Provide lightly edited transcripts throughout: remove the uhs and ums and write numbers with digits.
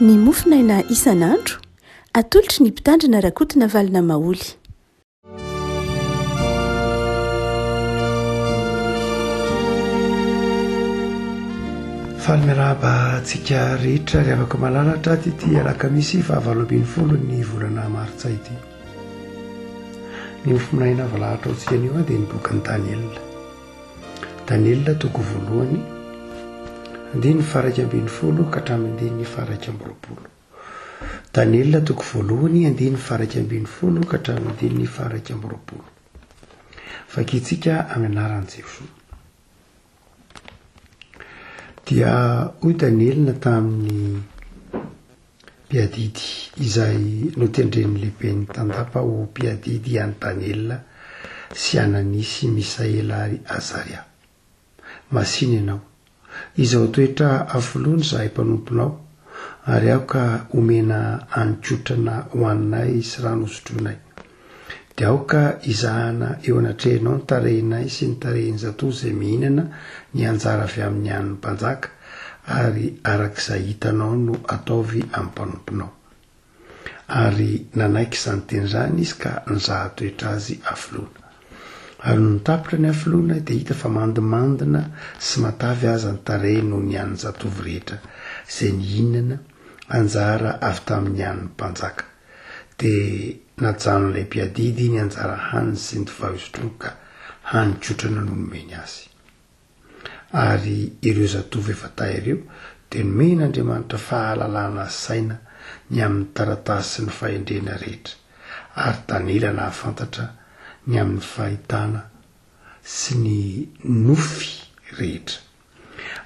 Ny mofonaina isan'andro, atolotry ny Mpitandrina Rakotonavalona Maholy. Faly miarahaba antsika rehetra ry havako malala hatraty ity alakamisy faha 18 ny volana martsa ity. Ny mofonaina voalahatra ho antsika anio dia ny bokin'i Daniela. Daniela toko voalohany, andininy faha-11 ka hatramin'ny andininy faha-21. Daniela toko voalohany, andininy faha-11 ka hatramin'ny andininy faha-21. Vakintsika amin'ny anaran'i Jesoa. Dia hoy Daniela tamin'ny mpiadidy izay notendren'ny lehiben'ny tandapa ho mpiadidy an'i Daniela sy Anania sy Misaela ary Azaria. Masìna ianao. Izao toetra hafoloana izahay mpanomponao, ary aoka homena hanin-kotrana hohaninay sy rano hosotroinay. Dia aoka hizahana eo anatrehanao ny tarehinay sy ny tarehin'ny zatovo izay mihinana ny anjara avy amin'ny hanin'ny mpanjaka, ary araka izay hitanao no ataovy amin'ny mpanomponao. Ary nanaiky izany teny izany izy ka nizaha toetra azy hafoloana. Ary nony tapitra ny hafoloana dia hita fa mandimandina sy matavy aza ny tarehiny noho ny hanin'ny zatovo rehetra izay nihinana anjara avy tamin'ny hanin'ny mpanjaka. Dia najanon'ilay mpiadidy ny anjara haniny sy ny divay hosotroiny ka hanin-kotrana no nomeny azy. Ary ireo zatovo efa-dahy ireo dia nomen'Andriamanitra fahalalana sy saina ny amin'ny taratasy sy ny fahendrena rehetra, ary Daniela nahafantatra ny amin'ny fahitana sy ny nofy rehetra.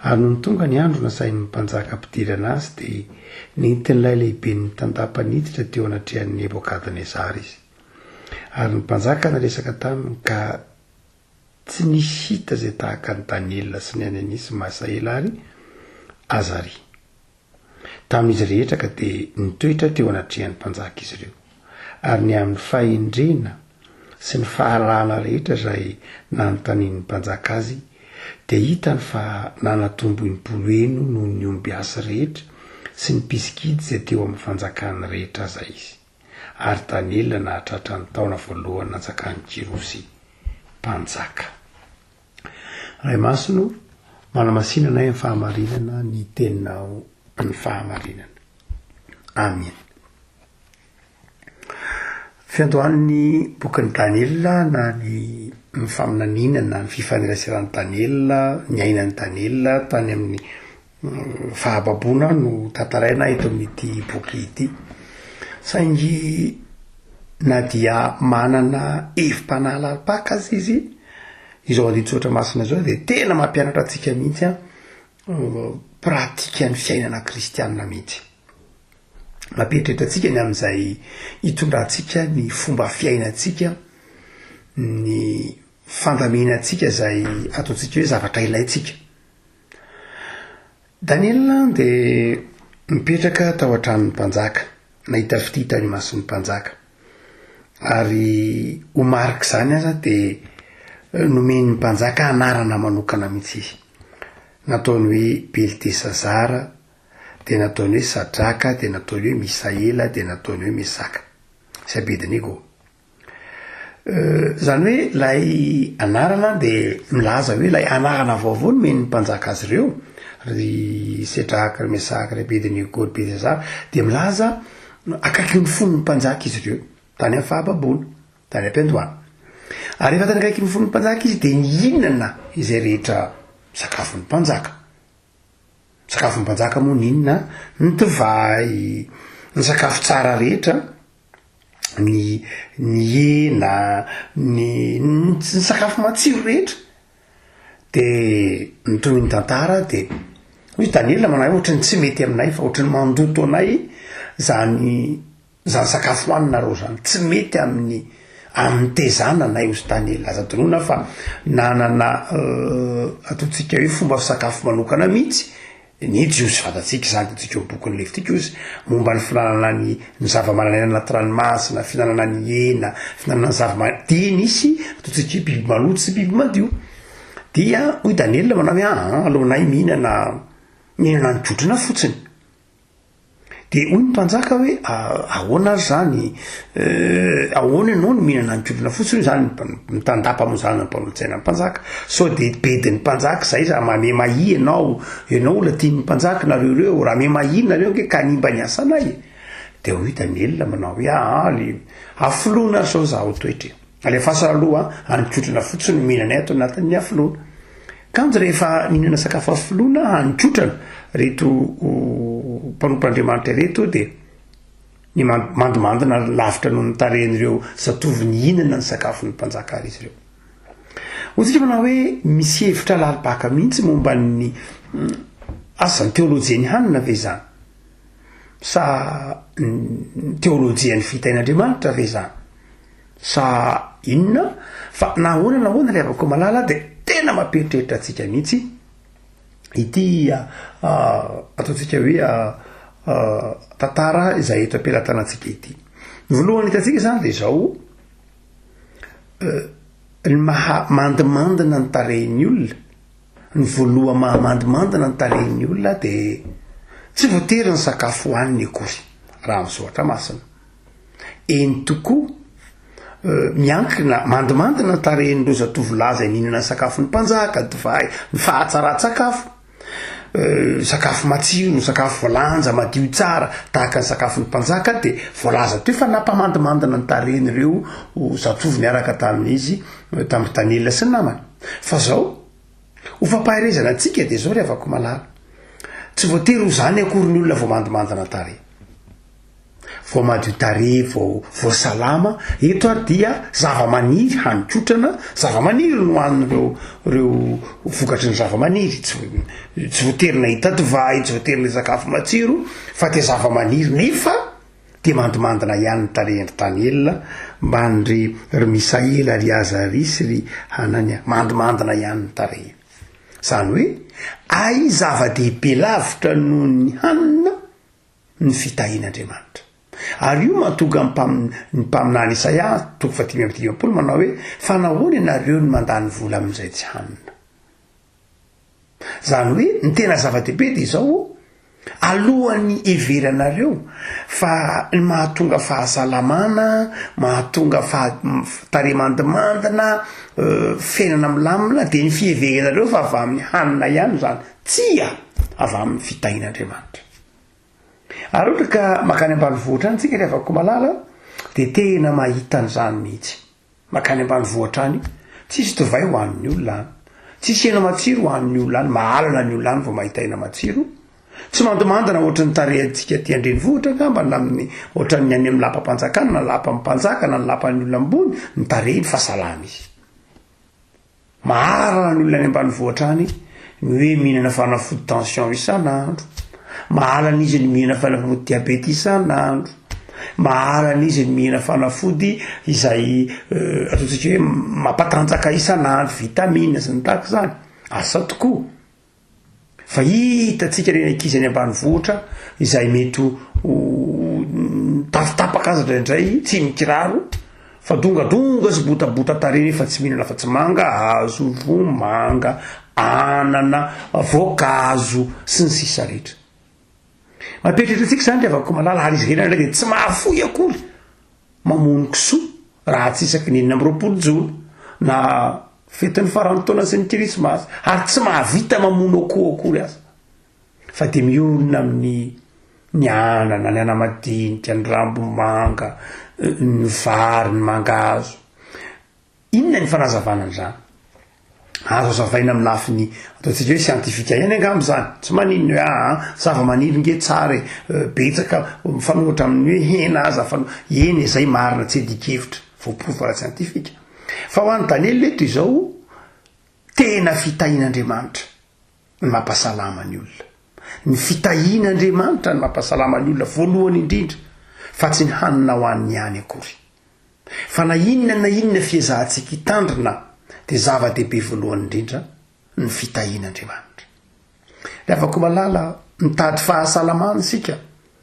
Ary nony tonga ny andro nasain'ny mpanjaka hampidirana azy, dia nentin'ilay lehiben'ny tandapa niditra teo anatrehan'i Nebokadnezara izy. Ary ny mpanjaka niresaka taminy, ka tsy nisy hita izay tahaka an'i Daniela sy ny Anania sy Masaela ary Azaria. Tamin'izy rehetra ka dia nitoetra teo anatrehan'ny mpanjaka izy ireo. Ary ny amin'ny fahendrena sy ny fahalalana rehetra izay nanontanian'ny mpanjaka azy, dia hitany fa nanatombo impolo heno noho ny ombiasy rehetra sy ny mpisikidy izay teo amin'ny fanjakany rehetra aza izy. Ary Daniela nahatratra ny taona voalohany nanjakan'i Kyrosy mpanjaka. Ray Masina o, manamasina anay amin'ny fahamarinana ny teninao ny fahamarinana. Amen. Fiandohan'ny bokin'i Daniela na ny ny faminaniana na ny fifaneraseran'i Daniela, ny ainan'i Daniela tany amin'ny fahababoana no tantaraina eto amin'ity boky ity. Saingy na dia manana hevi-panahy lalim-paka aza izy, izao andinin-tsoratra masina izao dia tena mampianatra antsika mihitsy an, pratikan'ny fiainana kristianina mihitsy. Mampieritreritra antsika ny amin'izay hitondrantsika ny fomba fiainantsika, ny fandaminantsika izay ataontsika hoe zavatra ilaintsika. Daniela dia nipetraka tao an-tranon'ny mpanjaka, nahita fitia tany imason'ny mpanjaka. Ary ho marik'izany aza dia nomen'ny mpanjaka anarana manokana mihitsy izy. Nataony hoe Beltesazara, dia nataony hoe Sadraka, dia nataony hoe Misaela, dia nataony hoe Mesaka sy Abednego. Izany hoe ilay anarana dia milaza hoe ilay anarana vaovao nomen'ny mpanjaka azy ireo, ry Sedraka, ry Mesaka, ry Abednego, ry Beltesazara, dia milaza akaikin'ny fon'ny mpanjaka izy ireo, tany amin'ny fahababoana, tany am-piandohana. Ary rehefa tany akaikin'ny fon'ny mpanjaka izy dia nihinana izay rehetra sakafon'ny mpanjaka. Sakafon'ny mpanjaka moa ny inona? Ny divay, ny sakafo tsara rehetra. ny ny hena, ny ny sakafo matsiro rehetra. De ny tohin'ny tantara de hoy Daniela manao hoe ohatran'ny tsy mety aminay fa ohatran'ny mandoto anay zany zany sakafo hohaninareo zany, tsy mety amin'ny amin'ny tezana anay hozy Daniela. Aza adinoina fa nanana ataontsika hoe fomba fisakafo manokana mihitsy Ny Jiosy fantatsika izany, hitantsika eo amin'ny bokin'ny Levitika ozy, momba ny fihinanana ny ny zava-manan'aina anaty ranomasina, fihinanana ny hena, fihinanana ny zava-ma-, dia nisy ataontsika hoe biby maloto sy biby madio. Dia hoy Daniela manao hoe aa, aleonay mihinana mihinana ny drodrona fotsiny. Dia hoy ny mpanjaka hoe, Ahoana ary izany? Ahoana ianao no mihinana haninkotrana fotsiny? Hoy izany ny tandapa moa izany ny mpanolotsaina ny mpanjaka. Sao dia bedin'ny mpanjaka izay raha mamemahia ianao, ianao olona tian'ny mpanjaka nareo ireo, raha memahia nareo ange ka hanimba ny asanay e. Dia hoy Daniela manao hoe, Aa, le hafoloana ary izao izaho toetra e. Alefaso aloha haninkotrana fotsiny no mihinana ato anatin'ny hafoloana. Kanjo rehefa nihinana sakafo hafoloana haninkotrana reto mpanompon'Andriamanitra ireto dia ny mandimandina lavitra noho ny tarehin'ireo zatovo nihinana ny sakafon'ny mpanjaka ary izy ireo. Hoy tsika manao hoe misy hevitra lalim-paka mihitsy momba ny asa ny teolojian'ny hanina ve izany? Sa ny teolojian'ny fitain'Andriamanitra ve izany? Sa inona? Fa na ahoana na ahoana ry havako malala dia tena mampieritreritra antsika mihitsy ity ataontsika hoe tantara izay eto am-pelatanantsika ity. Ny voalohany hitantsika izany dia izao, ny maha mandimandina ny tarehin'ny olona, ny voalohany maha mandimandina ny tarehin'ny olona dia tsy voatery ny sakafo hohaniny akory raha ny soratra masina. Eny tokoa, miankina, mandimandina ny tarehin'ireo zatovolahy izay nihinana ny sakafon'ny mpanjaka, divay, ny fahatsaran-tsakafo, sakafo matsiro, sakafo voalanja, madio tsara, tahaka ny sakafon'ny mpanjaka, dia voalaza teo fa nampamandimandina ny tarehin'ireo zatovo niaraka tamin'izy, tamin'i Daniela sy ny namany. Fa izao, ho fampaherezana antsika dia izao ry havako malala, tsy voatery ho izany akory ny olona vao mandimandina tarehy. Vao madio tarehy vao vao salama, eto ary dia zava-maniry hanin-kotrana, zava-maniry no hanin'ireo ireo vokatry ny zava-maniry, tsy tsy voatery nahita divay, tsy voatery nahita sakafo matsiro fa dia zava-maniry nefa dia mandimandina ihany ny tarehin-dry Daniela mbanin-dry ry Misaela, ry Azaria sy ry Hanania, mandimandina ihany ny tarehiny. Izany hoe ay zava-dehibe lavitra noho ny hanina ny fitahian'Andriamanitra. Ary io mahatonga ny mpam- ny mpaminany Isaia, toko fahadimy amby dimampolo, manao hoe, Fa nahoana ianareo no mandany vola amin'izay tsy hanina? Izany hoe, ny tena zava-dehibe dia izao, alohan'ny hiheveranareo fa ny mahatonga fahasalamana, mahatonga faha- tarehy mandimandina, fiainana milamina, dia ny fiheveranareo fa avy amin'ny hanina ihany izany. Tsia! Avy amin'ny fitahian'Andriamanitra. Ary ohatra ka makany ambanivohitra any tsika ry havako malala dia tena mahita an'izany mihitsy. Makany ambanivohitra any, tsisy divay ho an'ny olona any, tsisy hena matsiro ho an'ny olona any, mahalana ny olona any vao mahita hena matsiro. Tsy mandimandina ohatry ny tarehintsika aty an-drenivohitra angamba na amin'ny ohatran'ny any amin'ny lapam-panjakana na lapan'ny mpanjaka na ny lapan'ny olona ambony ny tarehiny fa salama izy. Maharana ny olona any ambanivohitra any ny hoe mihinana fanafody tension isan'andro. Mahalana izy ny mihinana fanafody diabeta isan'andro. Mahalana izy ny mihinana fanafody izay ataontsika hoe mampatanjaka isan'andro, vitamine sy ny tahaka izany. Asa tokoa. Fa hitantsika ireny ankizy any ambanivohitra izay mety ho tafitapaka aza indraindray, tsy mikiraro, fa dongadonga sy botabota tarehy nefa tsy mihinana afa-tsy mangahazo, vomanga, anana, voankazo, sy ny sisa rehetra. Mampieritreritra antsika izany ry havako malala, ary izy ireny indray dia tsy mahafoy akory mamono kisoa raha tsy isaky ny 26 jona na fetin'ny faran'ny taona sy ny kirismasy, ary tsy mahavita mamono akoho akory aza fa dia mionona amin'ny ny anana, ny anamadinika, ny rambomanga, ny vary, ny mangahazo. Inona ny fanazavana an'izany? Azo azavaina amin'ny lafiny ataontsika hoe siantifika ihany angamba izany. Tsy maninona hoe aa zava-maniry nge tsara e, betsaka mifanohitra amin'ny hoe hena aza fa eny e, zay marina tsy adikevitra, voaporofo ara-tsiantifika. Fa ho an'i Daniela eto izao, tena fitahian'Andriamanitra ny mampasalama ny olona. Ny fitahian'Andriamanitra ny mampasalama ny olona voalohany indrindra fa tsy ny hanina ho an'ny ihany akory. Fa na inona na inona fiezahantsika hitandrina dia zava-dehibe voalohany indrindra ny fitahian'Andriamanitra. Ry havako malala, mitady fahasalamana isika,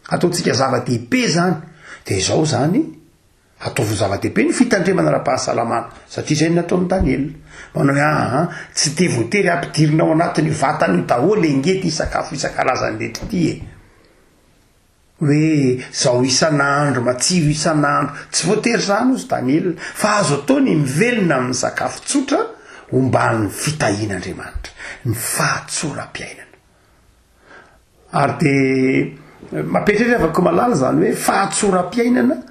ataontsika zava-dehibe izany, dia izao izany, ataovy ho zava-dehibe ny fitandremana ara-pahasalamana, satria izay no nataon'i Daniela. Manao hoe aa, tsy dia voatery hampidirina ao anatin'io vatana io daholo ange ity sakafo isan-karazany rehetra ity e. Hoe zao isan'andro, matsiro isan'andro. Tsy voatery izany hozy Daniela, fa azo atao ny mivelona amin'ny sakafo tsotra omban'ny fitahian'Andriamanitra, ny fahatsoram-piainana. Ary dia mampieritreritra avy malala izany hoe fahatsoram-piainana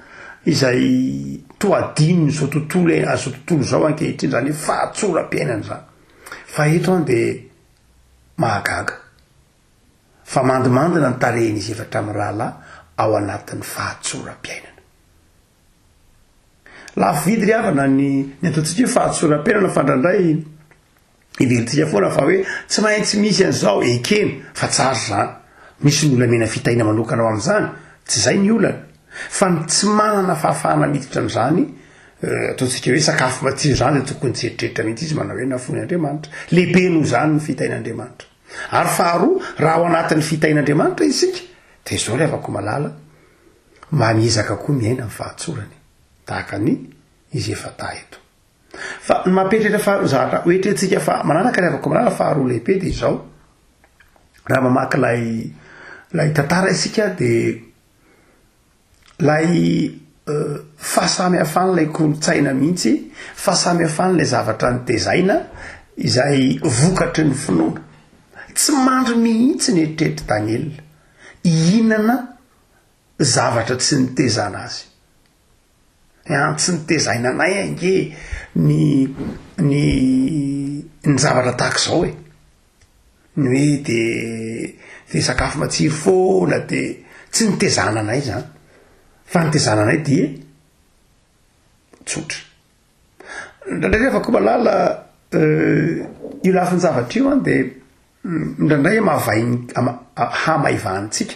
izay toa adinon'izao tontolo izao tontolo izao ankehitriny izany hoe fahatsoram-piainana izany. Fa eto an dia mahagaga fa mandimandina ny tarehin'izy efatra mirahalahy ao anatin'ny fahatsoram-piainana. Lafo vidy ry havana ny ny ataontsika hoe fahatsoram-piainana fa indraindray Heverintsika foana fa hoe tsy maintsy misy an'izao, ekena fa tsara izany. Misy ny olona mena fitahiana manokana ao amin'izany, tsy izay ny olana. Fa ny tsy manana fahafahana miditra amin'izany, ataontsika hoe sakafo matsiro izany dia tokony tsy hieritreritra mihitsy izy manao hoe nafoiny Andriamanitra. Lehibe noho izany ny fitahian'Andriamanitra. Ary faharoa, raha ao anatin'ny fitahian'Andriamanitra isika, dia izao ry havako malala, mba miezaka koa miaina ny fahatsorany, tahaka ny izy efa-dahy eto. Fa ny mampieritreritra faharoa zavatra hoeritreretintsika fa manaraka ny havako malala faharoa lehibe dia izao, raha mamaky ilay ilay tantara isika dia ilay fahasamihafan'ilay kolontsaina mihitsy, fahasamihafan'ilay zavatra nitezaina izay vokatry ny finoana. Tsy mandry mihitsy ny eritreritr'i Daniela hihinana zavatra tsy nitezana azy. An, tsy nitezaina anay ange ny ny ny zavatra tahaka izao e. Ny hoe de de sakafo matsiro foana de tsy nitezana anay zany. Fa nitezana anay dia tsotra. Indraindray rehefa koa malala io lafin-javatra io an de Indraindray hamavain- hamaivanintsika.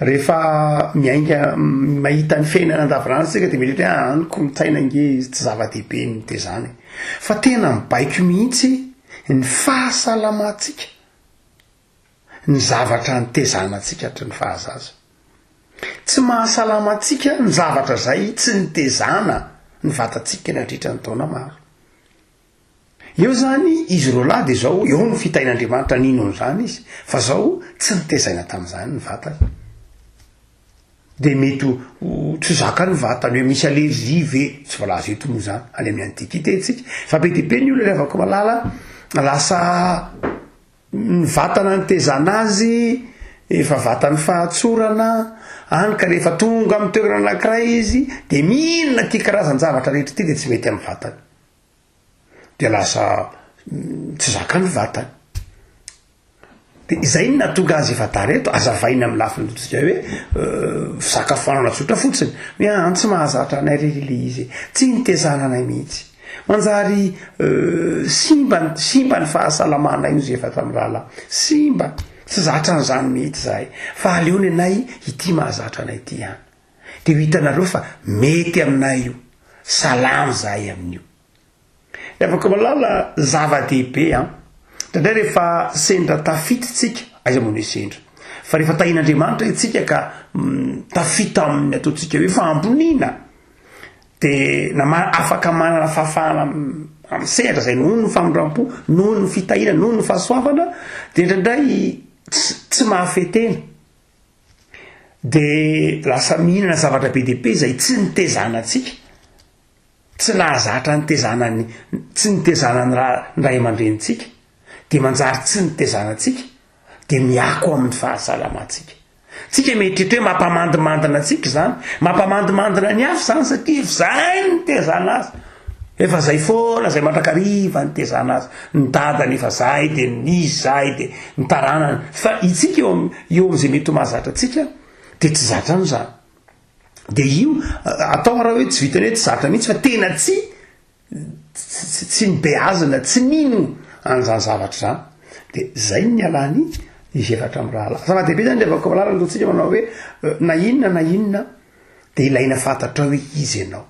Rehefa miainga mahita ny fiainana andavanandro isika de mieritreritra hoe ah, ny kolontsaina ange tsy zava-dehibe ny mitezana e. Fa tena mibaiko mihitsy ny fahasalamantsika ny zavatra nitezana antsika hatry ny fahazaza. Tsy mahasalama antsika ny zavatra izay tsy nitezana ny vatantsika nandritra ny taona maro. Eo zany izy roalahy de zao, eo no fitahin'Andriamanitra nino an'izany izy, fa zao tsy nitezaina tamin'izany ny vatany. De mety ho tsy zakany ny vatany hoe misy allergie ve, tsy voalaza eto moa zany, any amin'ny antiquité tsika, fa be dia be ny olona ry havako malala lasa ny vatana nitezana azy efa vatan'ny fahatsorana, any ka rehefa tonga amin'ny toerana anankiray izy de mihinana ity karazan-javatra rehetra ity de tsy mety amin'ny vatany. de lasa tsy zaka ny vatany. De izay no nahatonga azy efa tara eto, azavaina amin'ny lafiny lotsika hoe fisakafoanana tsotra fotsiny, hoe an tsy mahazatra anay re le izy e, tsy nitezana anay mihitsy. Manjary simba, simba ny fahasalamanay hozy efa tamin'ny rahalahy, simba, tsy zatra an'izany mihitsy zahay, fa aleo ny anay ity mahazatra anay ity ihany. De ho hitanareo fa mety aminay io, salama zahay amin'io. Ry havako malala, zava-dehibe an! Indraindray rehefa sendra tafita isika, aiza moa ny hoe sendra? Fa rehefa tahian'Andriamanitra isika ka tafita amin'ny ataontsika hoe fahamboniana, de na afaka manana fahafahana amin'ny sehatra izay noho ny famindram-po, noho ny fitahiana, noho ny fahasoavana, de indraindray tsy mahafehy tena. De lasa mihinana zavatra be dia be izay tsy nitezana antsika, tsy nahazatra nitezana ny, tsy nitezana ny ra- ny ray aman-drenintsika, de manjary tsy nitezana antsika, de miako amin'ny fahasalamantsika. Tsika mieritreritra hoe mampamandimandina antsika izany, mampamandimandina ny hafa izany satria efa izay no nitezana azy. Efa zay foana zay mandrakariva nitezana azy, ny dadany efa zay de ny izy zay de ny taranany, fa itsika eo am eo am'zay mety ho mahazatra antsika de tsy zatra an'izany, de io atao raha hoe tsy vitany hoe tsy zatra mihitsy fa tena tsy tsy tsy nibeazina, tsy nino an'izany zavatra zany, de zay ny nialany izy efatra mirahalahy. Zava-dehibe zany le vakomalala ny ataontsika manao hoe na inona na inona de ilaina fantatrao hoe iza ianao.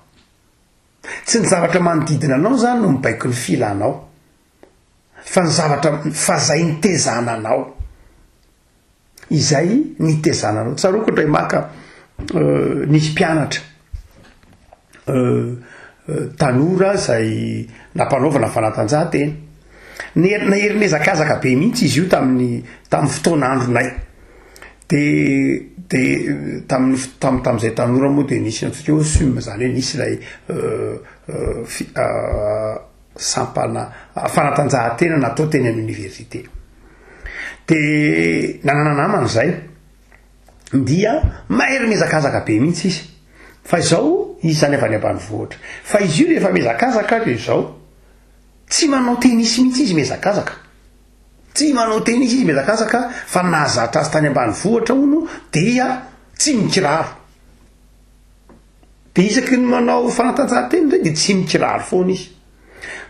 Tsy ny zavatra manodidina anao izany no mibaiko ny filanao, fa ny zavatra fa zay nitezana anao. Izay nitezana anao. Tsaroako indray maka nisy mpianatra tanora izay nampanaovana fanatanjahantena. Nahery nihazakazaka be mihitsy izy io tamin'ny tamin'ny fotoana andronay. De de tamin'ny tam- tam'zay tanora moa de nisy antsika hoe SUM zany hoe nisy ilay fi- sampana fanatanjahantena natao teny amin'ny université. De nanana namana zay dia mahery mihazakazaka be mihitsy izy. Fa izao izy zany avy any ambanivohitra. Fa izy io rehefa mihazakazaka de izao, tsy manao tenisy mihitsy izy mihazakazaka. Tsy manao tenisy izy mihazakazaka fa ny nahazatra azy tany ambanivohitra hono dia tsy mikiraro. Dia isaky ny manao fanatanjahantena indray dia tsy mikiraro foana izy.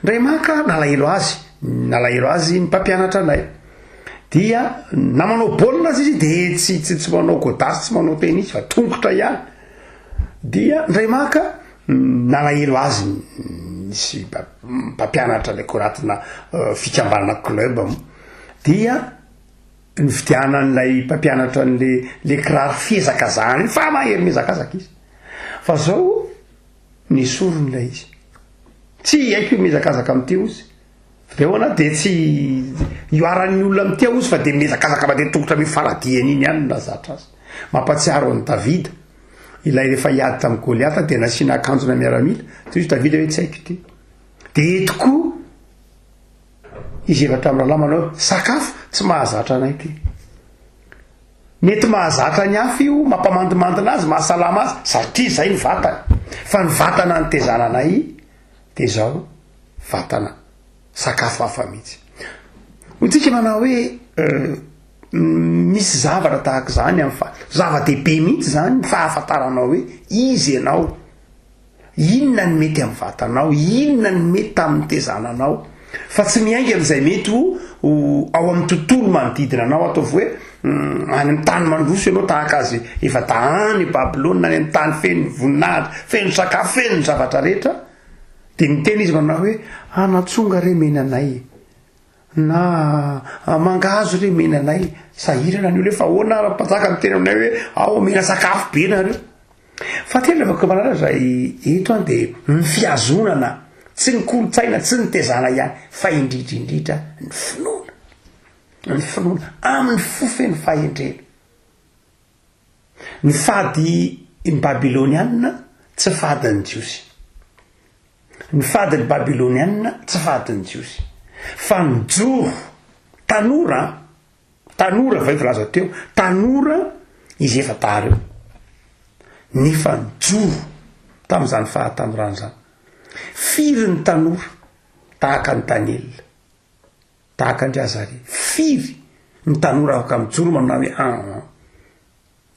Indray maka nalahelo azy, nalahelo azy ny mpampianatra anay. Dia na manao baolina aza izy dia tsy tsy tsy manao godasse, tsy manao tennis fa tongotra ihany. Dia indray maka nalahelo azy nisy mpampianatra ilay koratina fikambanana club moa. Dia nividianan'ilay mpampianatra an'le le kiraro fihazakazahana iny fa mahery mihazakazaka izy. Fa zao nesoriny ilay izy. Tsy haiko io mihazakazaka amin'ity ozy. Fa de ahoana de tsy iharan'ny olona amin'ity aho ozy fa de mihazakazaka mandeha tongotra mifaradiany iny ihany no nahazatra azy. Mampatsiaro an'i Davida, ilay rehefa hiady tamin'i Goliata dia nasiana akanjona miaramila, toy izy Davida hoe tsy haiko ity. De eto koa Izy efatra mirahalahy manao hoe, sakafo tsy mahazatra anay ity. Mety mahazatra ny hafa io, mampamandimandina azy, mahasalama azy, satria izay ny vatany. Fa ny vatana nitezana anay dia izao vatana sakafo hafa mihitsy. Hoy tsika manao hoe euh, misy zavatra tahaka izany amin'ny fa zava-dehibe mihitsy izany ny fahafantaranao hoe izy ianao. Inona ny mety amin'ny vatanao, inona ny mety tamin'ny nitezana anao, fa tsy miainga amin'izay mety ho ao amin'ny tontolo manodidina anao, ataovy hoe any amin'ny tany mandroso ianao tahaka azy efa ta any Babylona, any amin'ny tany feno voninahitra, feno sakafo, feno ny zavatra rehetra, dia miteny izy manao hoe anatsonga re menanay e, na mangahazo re menanay, sahirana ny olona hoe fa ahoana ary mpanjaka miteny aminay hoe ao omena sakafo be nareo. Fa tena rehefa manaraka izay eto an dia ny fihazonana, tsy ny kolontsaina, tsy ny tezana ihany fa indrindra indrindra ny finoana. Ny finoana amin'ny fo feno fahendrena. Ny fady ny Babylonianina tsy fadin'ny Jiosy. Ny fadin'ny Babylonianina tsy fadin'ny Jiosy. Fa nijoro tanora an, Tanora vay voalaza teo, tanora izy efa-dahy ireo, nefa nijoro tamin'izany fahatanorana izany. Firy ny tanora tahaka an'i Daniela, tahaka an-dry Azaria? Firy ny tanora afaka mijoro manao hoe aa,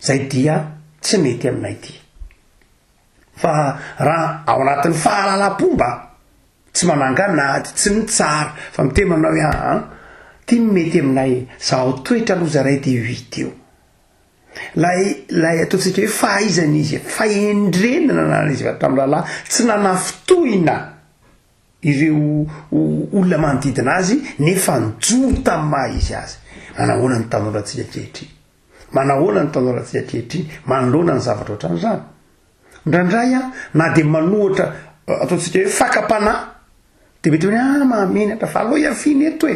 zay dia tsy mety aminay ity. Fa raha ao anatin'ny fahalalam-pomba, Tsy manangana ady, tsy mitsara, fa miteny manao hoe aa, ty no mety aminay, zaho toetra aloha zaray dia io hita io. Lay, lay ataontsika hoe fahaizana izy, fahendrena nananan'izy avy tamin'ny rahalahy, tsy nanafintohina ireo olona manodidina azy, nefa nijoro tamin'ny maha izy azy. Manahoana ny tanorantsika ankehitriny? Manahoana ny tanorantsika ankehitriny manoloana ny zavatra ohatran'izany? Indraindray an, na dia manohatra ataontsika hoe fakam-panahy, dia mety hoe ah mahamenatra fa aleo hiafiana eto e,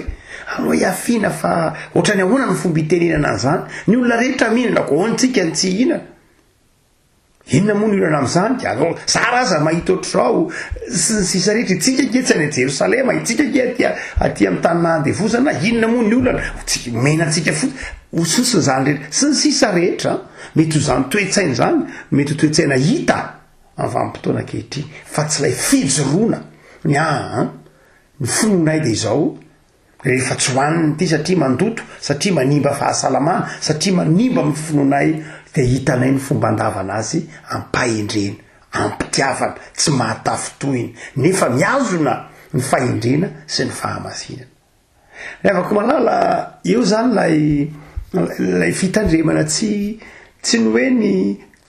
aleo hiafiana fa ohatran'ny ahoana ny fomba hitenenana an'izany, ny olona rehetra mihinana koa ahoana tsika no tsy hihinana? Inona moa ny olana amin'izany? Dia aleo, zara aza mahita ohatr'izao sy ny sisa rehetra, itsika ange tsy any Jerosalema, itsika ange aty aty amin'ny tany nahandevozana, inona moa ny olana? Tsika, omena antsika fotsiny, ho sosony izany rehetra, sy ny sisa rehetra. Mety ho izany toe-tsaina izany, mety ho toe-tsaina hita amin'ny vanim-potoana ankehitriny, fa tsy ilay fijoroana ny aa, ny finoanay dia izao, rehefa tsy hohanina ity satria mandoto, satria manimba fahasalamana, satria manimba amin'ny finoanay, dia hitanay ny fomba andavana azy am-pahendrena, am-pitiavana, tsy mahatafintohina, nefa mihazona ny fahendrena sy ny fahamasinana. Ry havako malala, eo zany lay lay fitandremana tsy tsy ny hoe ny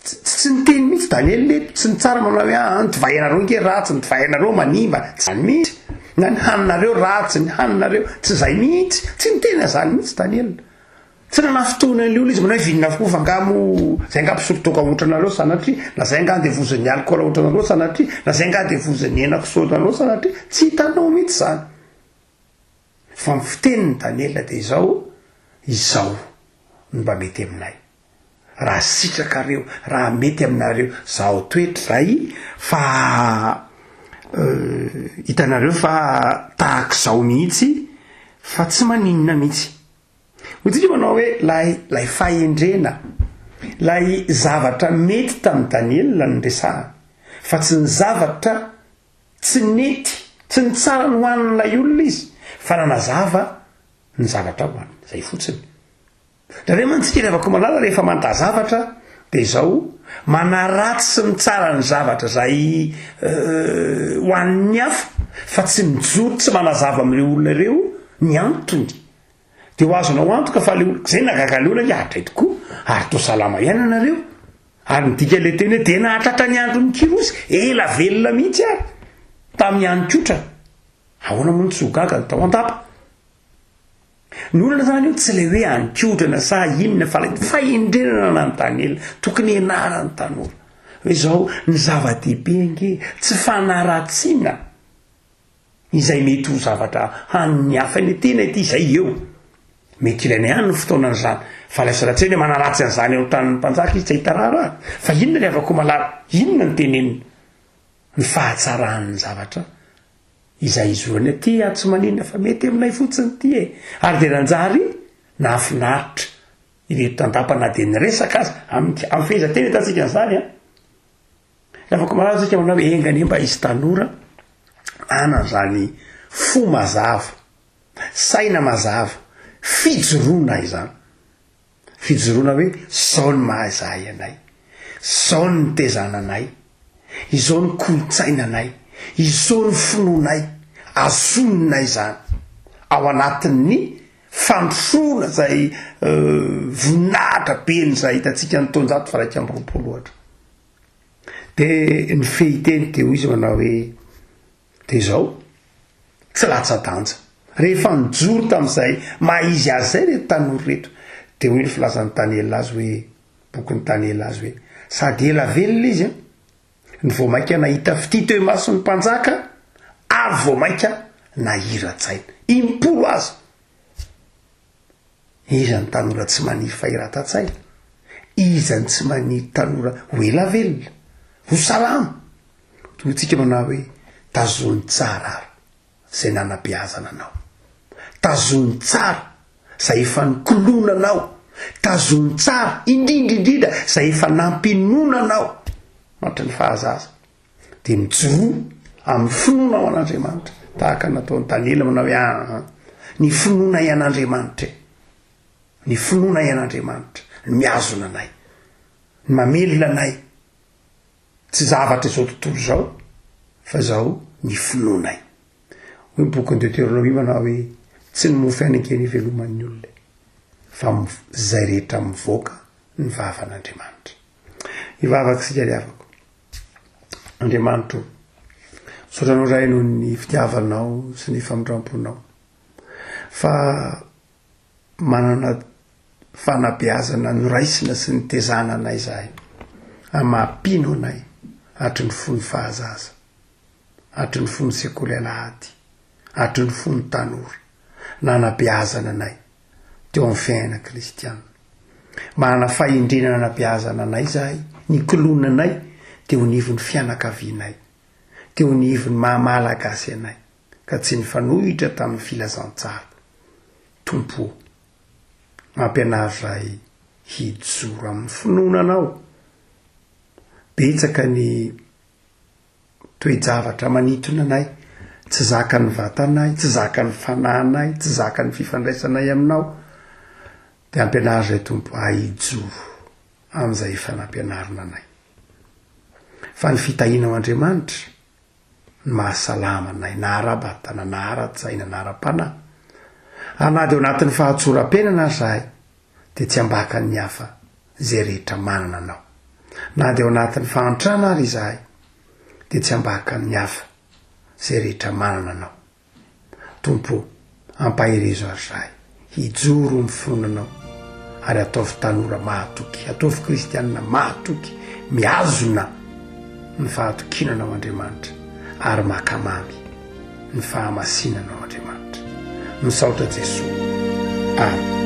tsy niteny mihitsy Daniel eto, tsy nitsara manao hoe ah, ny divay anareo nge ratsy, ny divay anareo manimba, tsy zany mihitsy, na ny haninareo ratsy, ny haninareo, tsy zay mihitsy, tsy niteny an'izany mihitsy Daniel. Tsy nanafintohina an'ilay olona izy manao hoe vinona avokoa fa angaha moa zay angaha mpisotro toaka ohatranareo sanatria, na zay angaha andevozin'ny alcool ohatranareo sanatria, na zay angaha andevozin'ny henakisoa ohatranareo sanatria, tsy hitanao mihitsy zany. Fa ny fitenin'i Daniela dia izao, Izao no mba mety aminay. Raha sitrakareo, raha mety aminareo, zaho toetra zay fa hitanareo fa tahak'izao mihitsy fa tsy maninona mihitsy. Hoy tsika manao hoe lay lay fahendrena, lay zavatra mety tamin'i Daniela no resahana fa tsy ny zavatra tsy nety, tsy ny tsara nohanin'ilay olona izy fa nanazava ny zavatra hohaniny, zay fotsiny. Indraindray mantsy isika ry havako malala rehefa manda zavatra dia izao, manaratsy sy mitsara ny zavatra izay hohanin'ny hafa fa tsy mijoro tsy manazava amin'ireo olona ireo ny antony. Dia ho azonao antoka fa le olona, izay nahagaga le olona hoe hatray tokoa ary toa salama ihany ianareo. Ary ny dikan'ilay teny hoe dia nahatratra ny andron'i Kyrosy, ela velona mihitsy ary, tamin'ny hanin-kotrana. Ahoana moa no tsy ho gaga ny tao an-dapa? Ny olana zany io tsy le hoe ankotrana sa inona fa le fahendrena nanan'i Daniela tokony hianaran'ny tanora. Hoe zao ny zava-dehibe ange tsy fanaratsiana izay mety ho zavatra hanin'ny hafa eny tena ity izay eo. Mety ilaina ihany ny fotoanan'izany fa ilay sanatseny hoe manaratsy an'izany eo an-tanin'ny mpanjaka izy tsy hahita raharaha. Fa inona ry havako malala? Inona no tenenina? Ny fahatsaran'ny zavatra Izay izorany aty aho tsy maninona fa mety aminay fotsiny ity e! Ary dia nanjary nahafinaritra ireto tandapa na dia niresaka aza amin'ny amin'ny fehezanteny ahitantsika an'izany an! Afaka malaza isika manao hoe enga anie mba hisy tanora hanana izany fo mazava, saina mazava, fijoroana izany. Fijoroana hoe zao ny maha izahay anay, zao ny nitezana anay, izao ny kolontsainanay, izao ny finoanay, azoninay izany ao anatin'ny fandrosoana izay voninahitra be an'izay hitantsika ny taonjato faha 21 ohatra. Dia ny fehiteny dia hoy izy manao hoe Dia izao, tsy latsa-danja. Rehefa nijoro tamin'izay maha izy azy izay ireto tanora ireto, dia hoy ny filazan'i Daniela azy hoe, bokin'i Daniela azy hoe, sady ela velona izy an, no vao mainka nahita fitia teo imason'ny mpanjaka, ary vao mainka nahira-tsaina. Impolo aza! Iza ny tanora tsy maniry fahiratan-tsaina? Iza ny tsy maniry tanora ho ela velona, ho salama? Toy tsika manao hoe tazony tsara ary izay nanabeazana anao. Tazony tsara izay efa nikoloana anao. Tazony tsara indrindra indrindra izay efa nampinoana anao mandritry ny fahazaza. Dia mijoroa amin'ny finoana ao an'Andriamanitra tahaka ny nataon'i Daniela manao hoe aa ny finoanay an'Andriamanitra e. Ny finoanay an'Andriamanitra no mihazona anay, ny mamelona anay. Tsy zavatra izao tontolo izao fa izao ny finoanay. Hoy ny bokin'i Deuteronomia manao hoe tsy ny mofo ihany ange no iveloman'ny olona e, fa izay rehetra mivoaka ny vavan'Andriamanitra. Hivavaka isika ry havako. Andriamanitra o, misaotra anao Ray noho ny fitiavanao sy ny famindram-ponao fa manana fanabeazana noraisina sy nitezana anay izahay ary maha-mpino anay hatry ny fony fahazaza, hatry ny fony sekoly alahady, hatry ny fony tanora, nanabeazana anay teo amin'ny fiainana kristiana. Manana fahendrena nanabeazana anay izahay, nikoloana anay teo anivon'ny fianakavianay, teo anivon'ny maha-malagasy anay. ka tsy nifanohitra tamin'ny filazantsara. Tompo ô, mampianaro izahay hijoro amin'ny finoana Anao. Betsaka ny toe-javatra manintona anay, tsy zakan'ny vatanay, tsy zakan'ny fanahinay, tsy zakan'ny fifandraisanay Aminao. Dia ampianaro izahay Tompo ahy hijoro amin'izay efa nampianarina anay. Fa ny fitahianao Andriamanitra, ny mahasalama anay na ara-batana na ara-tsaina na ara-panahy. Ary na dia ao anatin'ny fahatsoram-piainana aza izahay, dia tsy ambakan'ny hafa izay rehetra manana Anao. Na dia ao anatin'ny fahantrana ary izahay, dia tsy ambakan'ny hafa izay rehetra manana Anao. Tompo ô, ampaherezo ary izahay hijoro amin'ny finoana Anao, ary ataovy tanora mahatoky, ataovy kristianina mahatoky, mihazona ny fahatokiana Anao Andriamanitra, ary makamamy ny fahamasinana Anao Andriamanitra. Misaotra Jesoa. Amen.